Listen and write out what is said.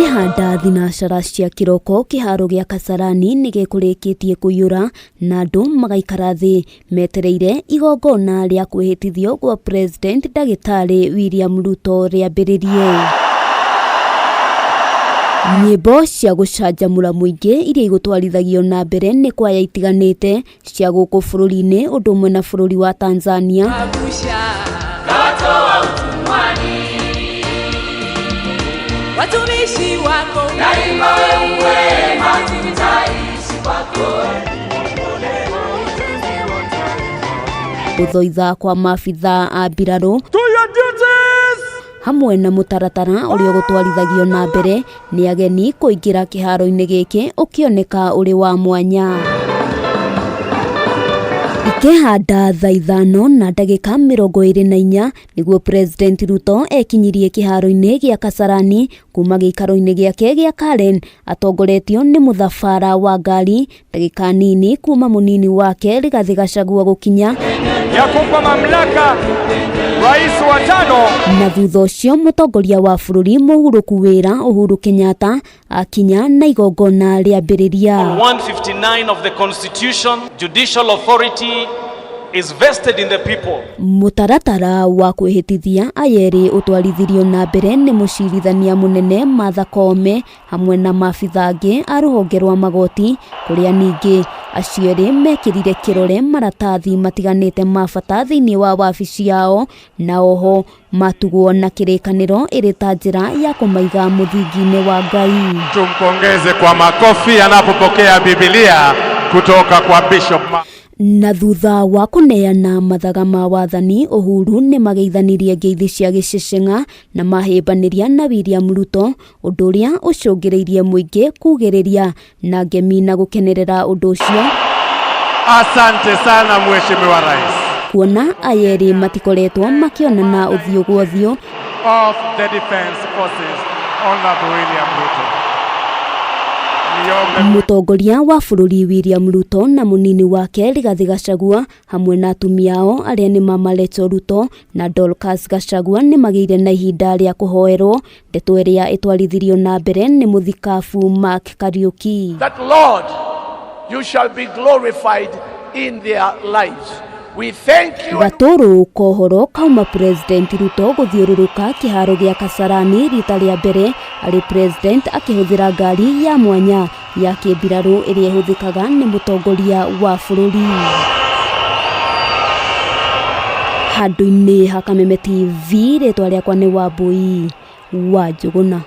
Ikĩhanda thinacara cia kĩroko kĩharo gĩa Kasarani nĩ gĩkũrĩkĩtie kũiyũra na andũ magaikara thĩ metereire igongona rĩa kwĩhĩtithio gwa President Ndagĩtarĩ William Ruto rĩambĩrĩrie. Nyĩmbo cia gũcanjamũra mũingĩ iria igũtwarithagio na mbere nĩ kwaya itiganĩte cia gũkũ bũrũri-inĩ ũndũ ũmwe na bũrũri wa Tanzania. Watumishi wako daima wewe mwema, tutaishi kwako. Gũthoitha kwa maabithaa a mbirarũ hamwe na mũtaratara ũrĩa ũgũtwarithagio na mbere nĩ ageni kũingĩra kĩharo-inĩ gĩkĩ ũkĩoneka ũrĩ wa mwanya. Ikĩhanda thaa 5 na ndagĩka 24 nĩguo President Ruto ekinyirie kĩharo-inĩ gĩa Kasarani kuma gĩikaro-inĩ gĩake gĩa Karen atongoretio nĩ mũthabara wa ngari ndagĩka nini kuma mũnini wake Rigathĩ Gachagua gũkinya ya kumpa mamlaka rais wa tano. Na thutha ũcio mũtongoria wa bũrũri mũhurũku wĩra Uhuru Kenyatta akinya na igongona rĩambĩrĩria. 159 of the Constitution, judicial authority is vested in the people. Mũtaratara wa kwĩhĩtithia aya erĩ ũtwarithirio na mbere nĩ mũcirithania mũnene Martha Koome hamwe na maabithaa angĩ a rũhonge rwa magoti kũrĩa ningĩ acio erĩ mekĩrire kĩrore maratathi matiganĩte ma bata thĩinĩ wa wabici yao na oho matugwo na kĩrĩkanĩro ĩrĩ ta njĩra ya kũmaiga mũthingi-inĩ wa Ngai. Tumpongeze kwa makofi anapopokea Biblia kutoka kwa Bishop Ma Na thutha wa kũneana mathaga ma wathani Uhuru nĩ mageithanirie ngeithi cia gĩceceng'a na mahĩmbanĩria na William Ruto ũndũ ũrĩa ũcũngĩrĩirie mũingĩ kugĩrĩria na ngemi na gũkenerera ũndũ ũcio. Asante sana Mheshimiwa Rais. Kuona aya erĩ matikoretwo makĩonana ũthiũ gwa ũthiũ of the Defense Forces, Honorable William Ruto. Mũtongoria wa bũrũri William Ruto na mũnini wake Rigathĩ Gachagua hamwe na atumia ao arĩa nĩ Mama Rachel Ruto na Dorcas Gachagua nĩ magĩire na ihinda rĩa kũhoerwo ndeto ĩrĩa ĩtwarithirio na mbere nĩ mũthikabu Mark Kariuki. That Lord, you shall be glorified in their lives. We thank you. Gatũrũ kohoro kauma President Ruto gũthiũrũrũka kĩharo gĩa Kasarani rita rĩa mbere arĩ president akĩhũthĩra ngari ya mwanya ya kĩmbirarũ ĩrĩa ĩhũthĩkaga nĩ mũtongoria wa bũrũri. Handũ-inĩ ha Kameme TV rĩtwa rĩakwa nĩ Wambui wa Njũgũna.